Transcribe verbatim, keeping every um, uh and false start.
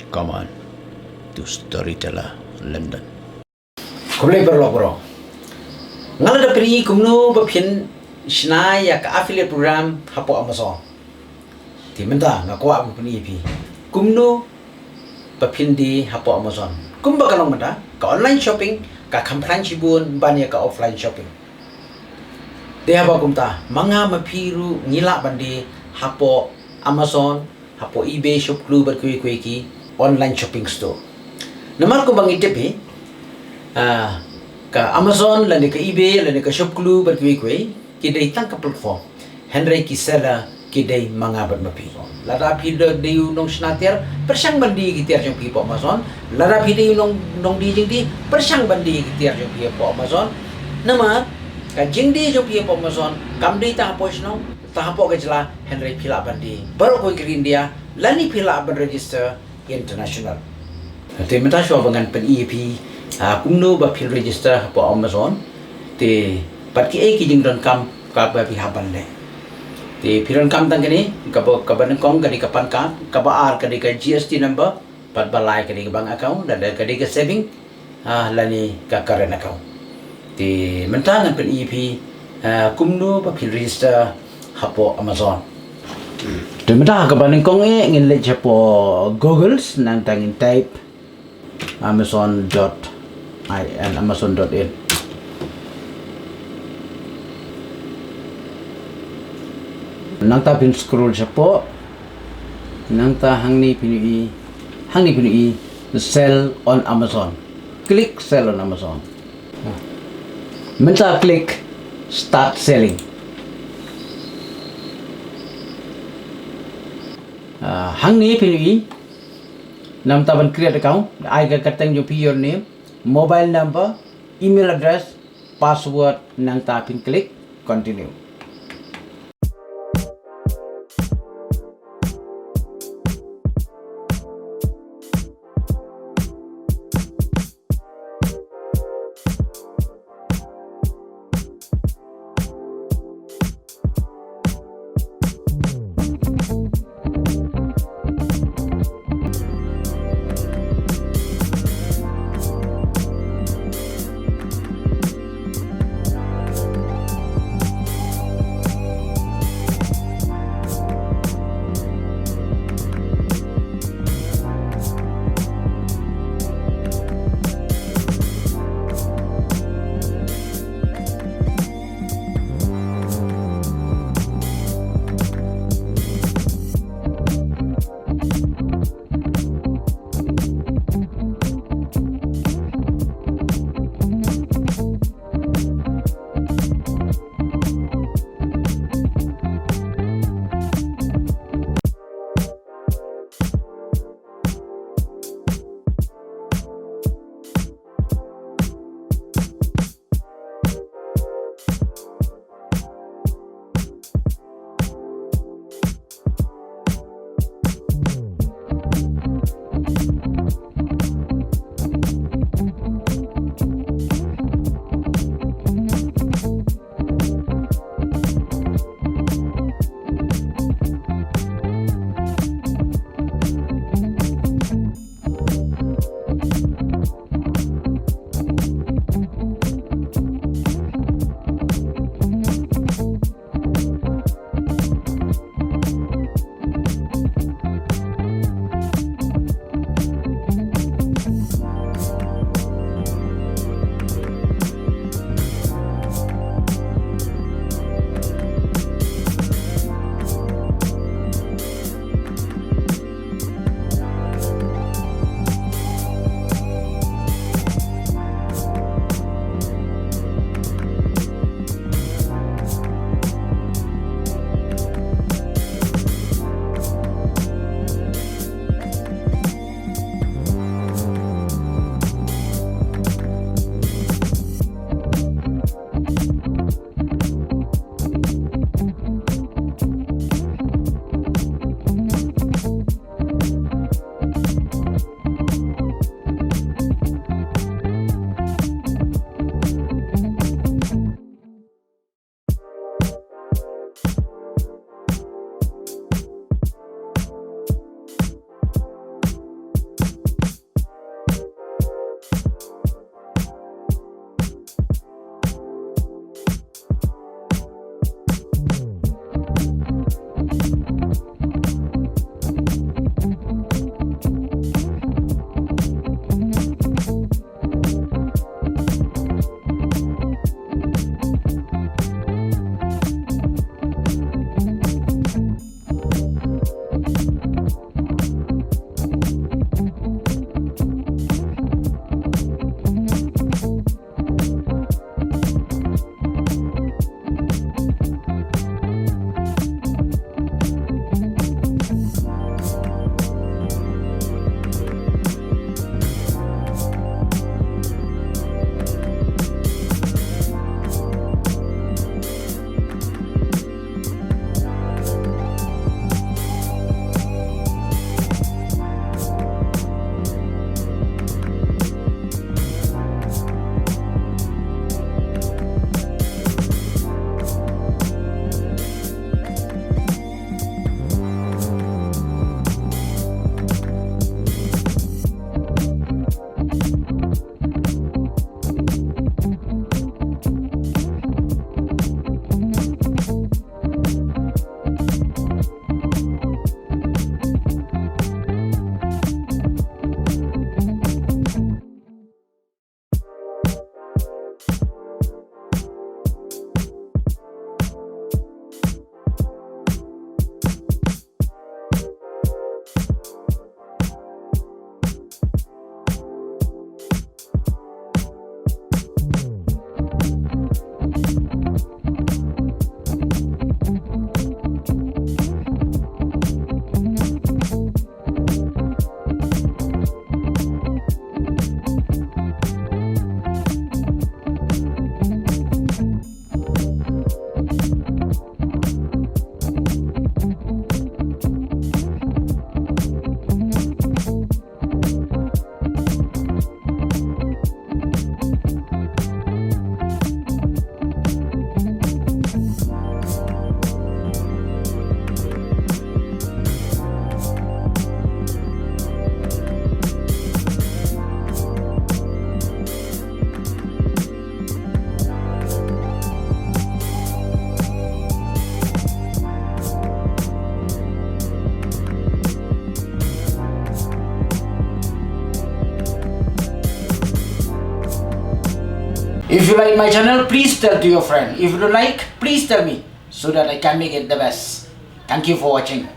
Come on to Storyteller London. Khublei paralok baroh. Nga la da pyni kumno ba phin shna ïa ka affiliate program hapoh Amazon. Te mynta nga kwah ban pyni ïa phi kumno ba phin die hapoh Amazon. Kumba ka long mynta, ka online shopping ka kham pyrshang shibun ban ïa ka offline shopping. Te haba kumta, ma nga ma phi ruh ngi lah ban die hapoh Amazon, hapoh eBay, Shopglue bad kiwei kiwei ki online shopping store. Namar kumba ngi tip hi, ah, ka Amazon lane ka eBay lane ka Shopglue bad kiwei kiwei ki dei tang ka platform. Hynrei ki seller ki dei ma nga bad ma phi. Lada phi dei u nongshna tiar, pyrshang ban die ki tiar jong phi hapoh Amazon. Lada phi dei u nong, nongdie jingdie, pyrshang ban die ki tiar jong phi hapoh Amazon. Namar ka jingdie jong phi hapoh Amazon kam dei tang hapoh shnong, tang hapoh ka jylla, hynrei phi lah ban die baroh kawei ka ri India, lane phi lah ban register international. Te mynta shuwa ba ngan pyni ïa phi, ah, kumno ba phin register hapoh Amazon. Te pat kiei ki jingdonkam kaba phi hap ban leh. Te phi donkam tang kane, kaba, kaba nyngkong ka dei ka PAN card, kaba ar ka dei ka G S T number, pat ba lai ka dei ka bank account, lane ka dei ka saving, ah, lane ka current account. Te mynta ngan pyni ïa phi, ah, kumno ba phin register hapoh Amazon. Te mynta kaba nyngkong eh ngin leit hapoh Google, nangta ngin type amazon dot in, amazon dot in. Nangta phin scroll shapoh, nangta hangne phin ïohi, hangne phin ïohi sell on Amazon. Click sell on Amazon. Mynta click start selling. Ah, hangne phin ïohi, nangta ban create account, ai ka kyrteng jong phi, your name, mobile number, email address, password, nangta phin click continue. If you like my channel, please tell to your friend. If you don't like, please tell me so that I can make it the best. Thank you for watching.